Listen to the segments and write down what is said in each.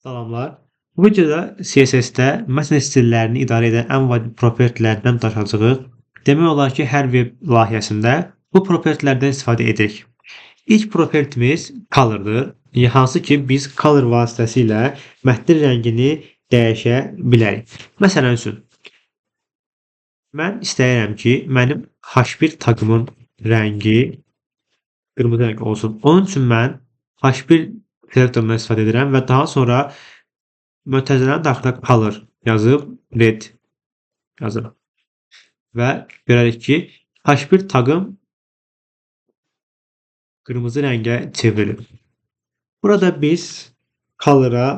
Salamlar. Bu videoda CSS-də mətn stillərini idarə edən ən vacib propertilərdən danışacağıq. Demək olar ki, hər web layihəsində bu propertilərdən istifadə edirik. İlk propertimiz color'dır. Hansı ki, biz color vasitəsilə mətnin rəngini dəyişə bilərik. Məsələn üçün, mən istəyirəm ki, mənim H1 taqımın rəngi qırmızı rəng olsun. Onun üçün mən H1 selektorundan istifadə edirəm və daha sonra mötərizələrin daxilinə color yazıb red yazıram. Və görərik ki, H1 taqım qırmızı rəngə çevrilir. Burada biz color'a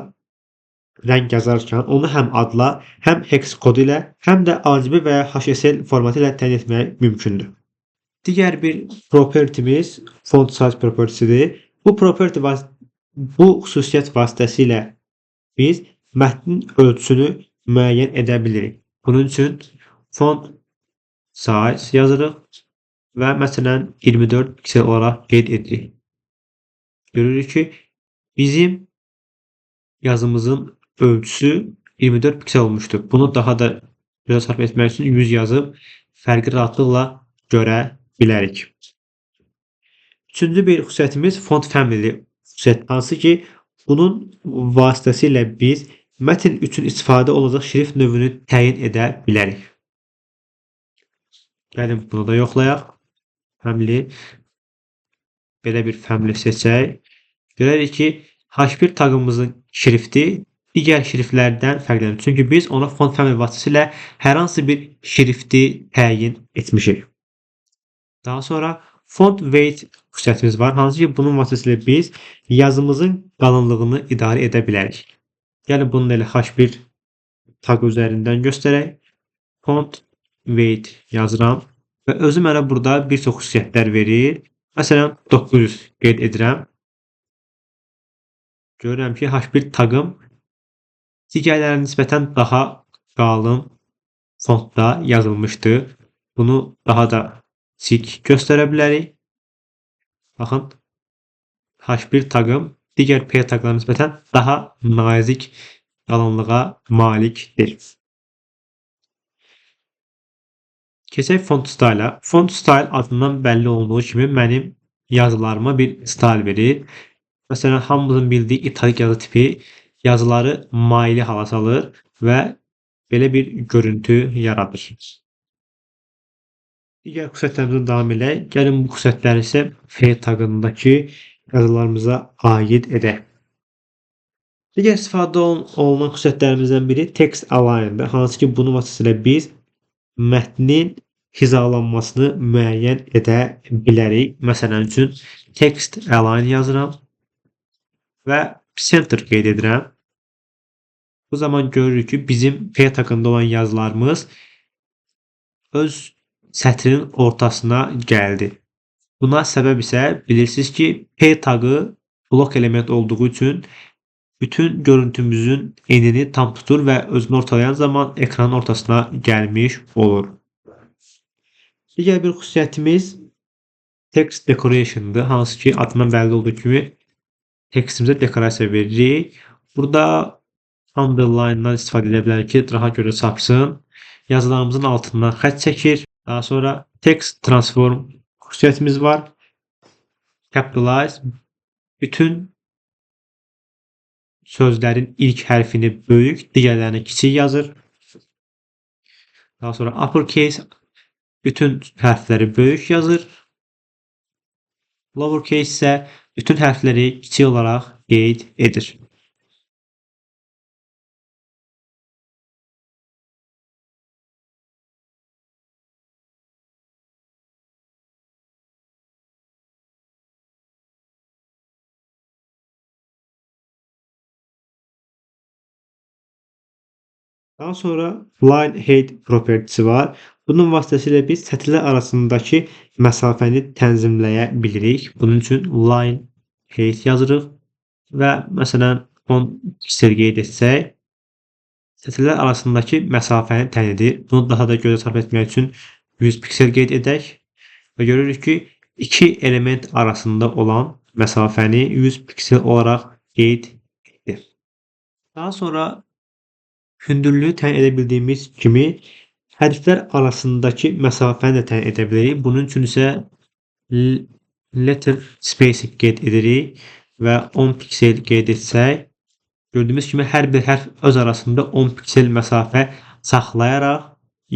rəng yazarkən onu həm adla, həm hex kodu ilə, həm də RGB və ya HSL formatı ilə təyin etmək mümkündür. Digər bir propertimiz font size propertisidir. Bu xüsusiyyət vasitəsilə biz mətnin ölçüsünü müəyyən edə bilirik. Bunun üçün font size yazırıq və məsələn 24 piksel olaraq qeyd edirik. Görürük ki, bizim yazımızın ölçüsü 24 piksel olmuşdur. Bunu daha da gözə çarp etmək üçün 100 yazıb fərqi rahatlıqla görə bilərik. Üçüncü bir xüsusiyyətimiz font family xüsusiyyət, hansı ki, bunun vasitəsilə biz mətn üçün istifadə olacaq şrift növünü təyin edə bilərik. Gəlin bunu da yoxlayaq. Family, belə bir family seçək. Görərik ki, H1 taqımızın şrifti digər şriftlərdən fərqlənir. Çünki biz ona font family vasitəsilə hər hansı bir şrifti təyin etmişik. Daha sonra font weight xüsusiyyətimiz var. Hansı ki, bunun vasitəsilə biz yazımızın qalınlığını idarə edə bilərik. Yəni bunu elə H1 taq üzərindən göstərək. Font weight yazıram və özü mənə burada bir çox xüsusiyyətlər verir. Məsələn, 900 qeyd edirəm. Görürəm ki, H1 taqım digərlərinə nisbətən daha qalın fontda yazılmışdır. Bunu daha da kiçik göstərə bilərik. Baxın, H1 taqım digər P taqlara nisbətən daha nazik qalınlığa malikdir. Keçək font style-a. Font style adından bəlli olduğu kimi mənim yazılarıma bir style verir. Məsələn, hamımızın bildiyi italik yazı tipi yazıları maili hala salır və belə bir görüntü yaradır. Digər xüsusiyyətlərimizə davam edək. Gəlin bu xüsusiyyətləri isə F taqındakı yazılarımıza aid edək. Digər istifadə olunan xüsusiyyətlərimizdən biri text align-dır. Hansı ki, bunun vasitəsilə biz mətnin hizalanmasını müəyyən edə bilərik. Məsələn üçün text align yazıram və center qeyd edirəm. Bu zaman görürük ki, bizim P taqında olan yazılarımız öz sətrinin ortasına gəldi. Buna səbəb isə bilirsiniz ki, P taqı blok element olduğu üçün bütün görüntümüzün enini tam tutur və özünü ortalayan zaman ekranın ortasına gəlmiş olur. Digər bir xüsusiyyətimiz text decoration'dır. Hansı ki, adından bəlli olduğu kimi tekstimizə dekorasiya veririk. Burada underline-dan istifadə edə bilərik ki, rahat görə çapsın. Yazılarımızın altından xətt çəkir. Daha sonra text transform xüsusiyyətimiz var. Capitalize bütün sözlərin ilk hərfini böyük, digərlərini kiçik yazır. Daha sonra uppercase bütün hərfləri böyük yazır. Lowercase isə bütün hərfləri kiçik olaraq qeyd edir. Daha sonra line height propertisi var. Bunun vasitəsilə biz sətirlər arasındakı məsafəni tənzimləyə bilirik. Bunun üçün line height yazırıq və məsələn 10 piksel qeyd etsək, sətirlər arasındakı məsafəni təyin edir. Bunu daha da gözə çarp etmək üçün 100 piksel qeyd edək və görürük ki, iki element arasında olan məsafəni 100 piksel olaraq qeyd etdi. Daha sonra hündürlüyü təyin edə bildiyimiz kimi hərflər arasındakı məsafəni də təyin edə bilərik. Bunun üçün isə letter spacing qeyd edirik və 10 piksel qeyd etsək, gördüyümüz kimi hər bir hərf öz arasında 10 piksel məsafə saxlayaraq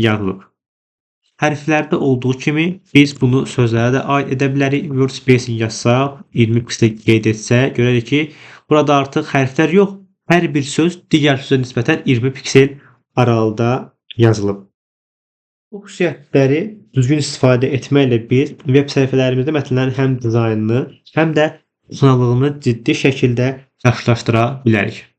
yazılır. Hərflərdə olduğu kimi biz bunu sözlərə də aid edə bilərik. Word spacing yazsaq, 20 piksel qeyd etsək, görərik ki, burada artıq hərflər yox, hər bir söz digər sözə nisbətən 20 piksel aralıda yazılıb. Bu xüsusiyyətləri düzgün istifadə etməklə biz web səhifələrimizdə mətnlərin həm dizaynını, həm də oxunarlığını ciddi şəkildə yaxşılaşdıra bilərik.